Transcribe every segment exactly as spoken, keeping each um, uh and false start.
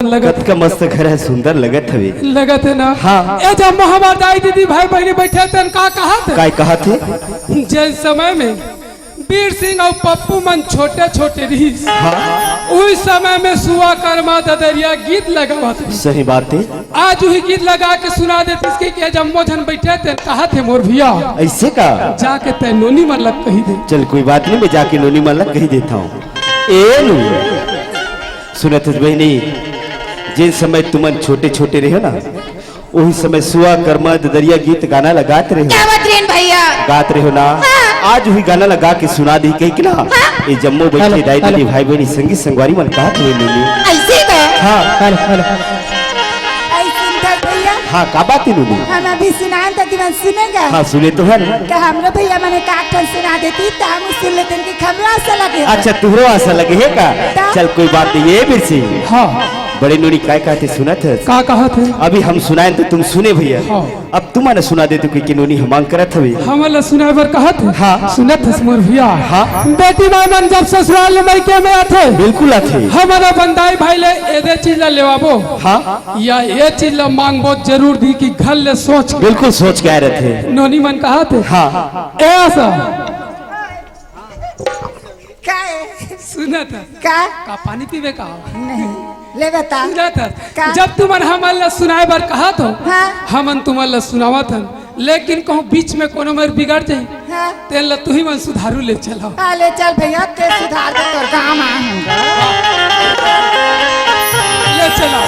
लगत कतका मस्त घर हे, सुंदर लगत हवे। लगत हे ना? हाँ। ए जम्मो हमर दाई दीदी भाई बहिनी बइठे तेन का कहत हे? काय कहत हे? जेन समय में बीर सिंह अउ पप्पू मन छोटे-छोटे रिहिस, हाँ। उही समय में सुआ करमा ददरिया गीत लगावत रिहिस। सही बात हे। आज उही गीत लगा के सुना देतिस कि, कि जम्मो झन बइठे तेन कहत हे मोर भैया। अइसे का? जाके तैं नोनी मन ला कहि दे। चल कोई बात नहीं, मैं जाके नोनी मन ला कहि देथंव। ए नोनी, सुनत हस बहिनी, जेन समय तुमन छोटे-छोटे रहेव ना, उही समय सुआ करमा ददरिया गीत गाना ला गात रहेव। गावत रहेन भैया। गात रहेव ना? हाँ। आज उही गाना ला गा के सुना दिही कहिके ना। हाँ। ए जम्मो बइठे हेलो, दाई हेलो। दीदी भाई बहिनी संगी संगवारी मन कहत हवे नोनी। अइसे का? हाँ। Hello, hello. अइ सुनथस भैया? हाँ, का बात हे नोनी? हम अभी सुनान त तुमन सुने गा। हाँ, सुने तो हन। त हमरो भैया मने का ठन सुना देती त हम सुन लेतेन कि हमरो आसा लगे। अच्छा, तुहरो आसा लगे हे का? त? चल कोई बात नहीं, ए बीर सिंह। हाँ। बड़े नोनी काय कहत हे सुनत हस? का कहत हे? अभी हम सुनाएन त तुम सुने भैया। हाँ। अब तुमन सुना देतेव कि, कि नोनी ह मांग करत हवे। हमन ला सुनाए बर कहत हे? हाँ। सुनत हस मोर भैया? हाँ। बेटी माई मन जब ससुराल ले मइके में आथे, बिल्कुल आथे। हमन अपन दाई भाई ले एदे चीज ला लेवाबो। हाँ। या ए चीज ला मांगबो जरूर दिही कि घर ले सोच के। बिल्कुल सोच के आए रथे। नोनी मन कहत हे? हाँ। ए आसा। का हे? सुनत हस? का? का पानी पीबे का? नहीं। ले बता। सुनत हस? का? जब तुमन हमन ला सुनाए बर कहत हो, हाँ। हमन तुमन ला सुनावत हन, लेकिन कहूँ बीच में कोनो मेर बिगड़ जाही, हाँ। तेन ला तुही मन सुधारू ले चलव। हाँ, ले चल भैया, तैं सुधार दे, तोर काम आए हन। ले चलव।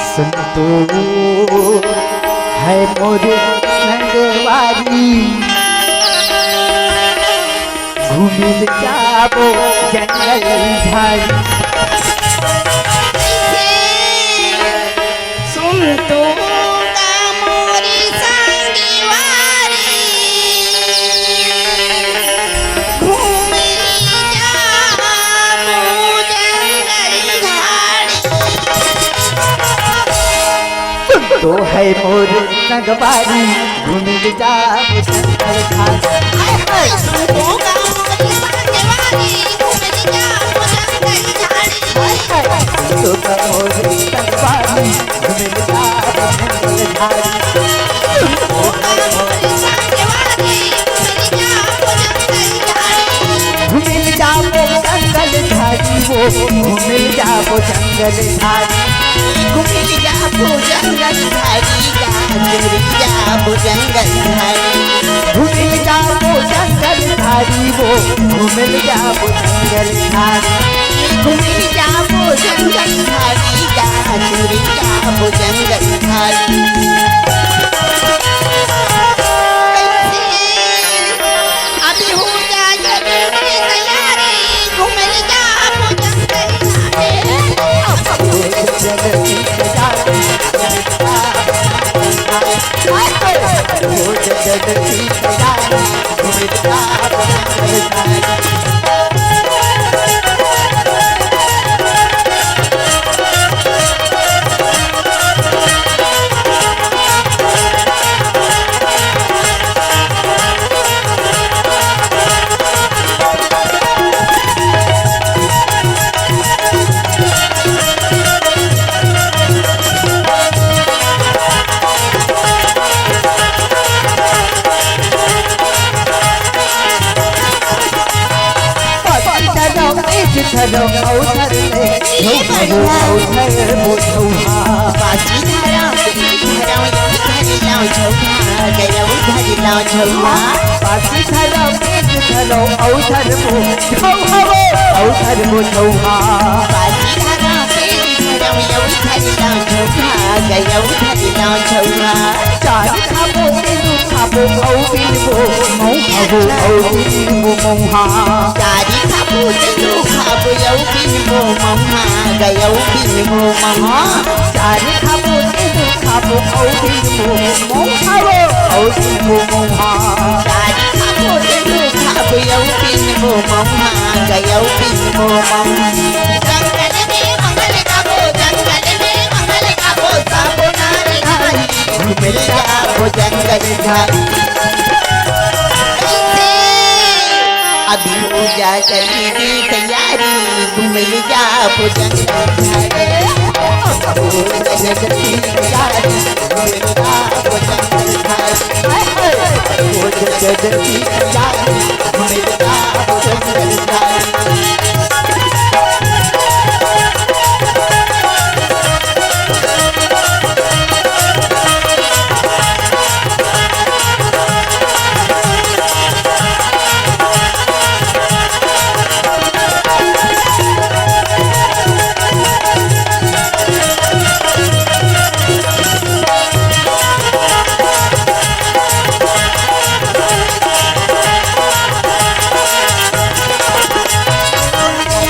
संतोष है मोर संगवारी, घूमे ल जाबो जंगल झाड़ी। सुन तो का मोरी संगवारी, घूमे ल जाबो जंगल झाड़ी। तो है मोर संगवारी, घूमे ल जाबो जंगल झाड़ी। हाय, हाय। तो का मोर संगवारी, घूमे ल जाबो जंगल झाड़ी। हाय, हाय। तो का मोर संगवारी, घूमे ल जाबो जंगल झाड़ी। तो का मोर संगवारी, घूमे ल जाबो जंगल झाड़ी। घूमे ल जाबो जंगल झाड़ी वो, घूमे ल जाबो जंगल झाड़ी। घूमे ल जाबो जंगल झाड़ी, घूमे ल जाबो जंगल झाड़ी। घूमे ल जाबो जंगल झाड़ी वो, घूमे ल जाबो जंगल झाड़ी। घूमे ल जाबो जंगल झाड़ी, घूमे ल जाबो जंगल झाड़ी। अभी हो जा जल्दी तैयारी, घूमे ल जाबो जंगल झाड़ी। धरो, एक धरो, अउ धर ले, झौकबो, अउ धरबो, झौहा। पाछी धरो, धरो, धर लाओ, झौहा, धरो, धर लाओ, झौहा। पाछी धरो, एक धरो, अउ धरबो, झौकबो, अउ धरबो, झौहा। पाछी धरो, एक धरो, अउ धरे ना झउहा। चारी खाबो तेनू खाबो अउ बिनबो मउहा। अउ बिनबो मउहा। चारी खाबो तेनू खाबो अउ बिनबो मउहा। गय अउ बिनबो मउहा। चारी खाबो तेनू खाबो अउ बिनबो मउहा। अउ बिनबो मउहा। चारी खाबो तेनू खाबो अउ बिनबो मउहा। गय अउ बिनबो मउहा। जंगल में मंगल गाबो, जंगल में मंगल गाबो, सबो नारी नारी घूमे जाबो जंगल झाड़ी। अभी पूजा जल्दी तैयारी, घूमे जाबो जंगल झाड़ी। पूजा जल्दी तैयारी, घूमे जाबो जंगल झाड़ी। पूजा जल्दी तैयारी, घूमे जाबो जंगल झाड़ी।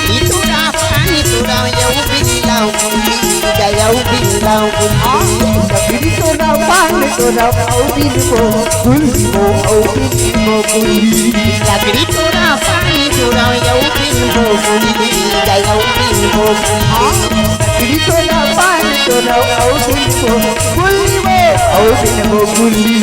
ई तोरा पानी तोरा यऊ बिल्लाऊ बुल्ली, गयऊ बिल्लाऊ बुल्ली। लकड़ी तोरा पान तोरा औ बिनबो बुल्ली, औ बिनबो बुल्ली। लकड़ी तोरा पानी तोरा यऊ बिनबो बुल्ली, गयऊ बिनबो बुल्ली। लकड़ी तोरा पान तोरा औ बिनबो बुल्ली, औ बिनबो बुल्ली।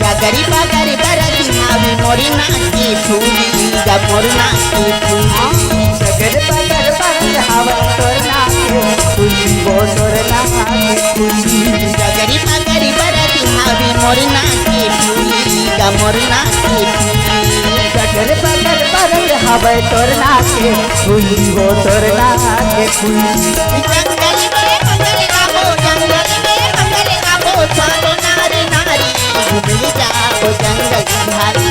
डगरी पगरी बरती हावी मोरी नाक के फूली, गा मोर नाक के फूली। डगर पगर बरत हवय तोर नाक के फूली, वो तोर नाक के फूली। डगरी पगरी बरत हावी मोर नाक के फूली, गा मोर नाक के फूली। डगर पगर बरत हवय तोर नाक के फूली, वो तोर नाक के फूली। जंगल में मंगल गाबो, जंगल में मंगल गाबो, सालो नारी नारी घूमे जाबो जंगल झाड़ी।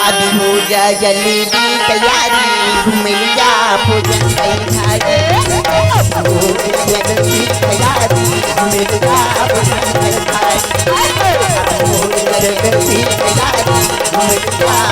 अभी हो जा जल्दी तैयारी, घूमे जाबो जंगल झाड़ी। हो जा जल्दी तैयारी, घूमे जाबो जंगल झाड़ी। हो जा जल्दी तैयारी, घूमे जाबो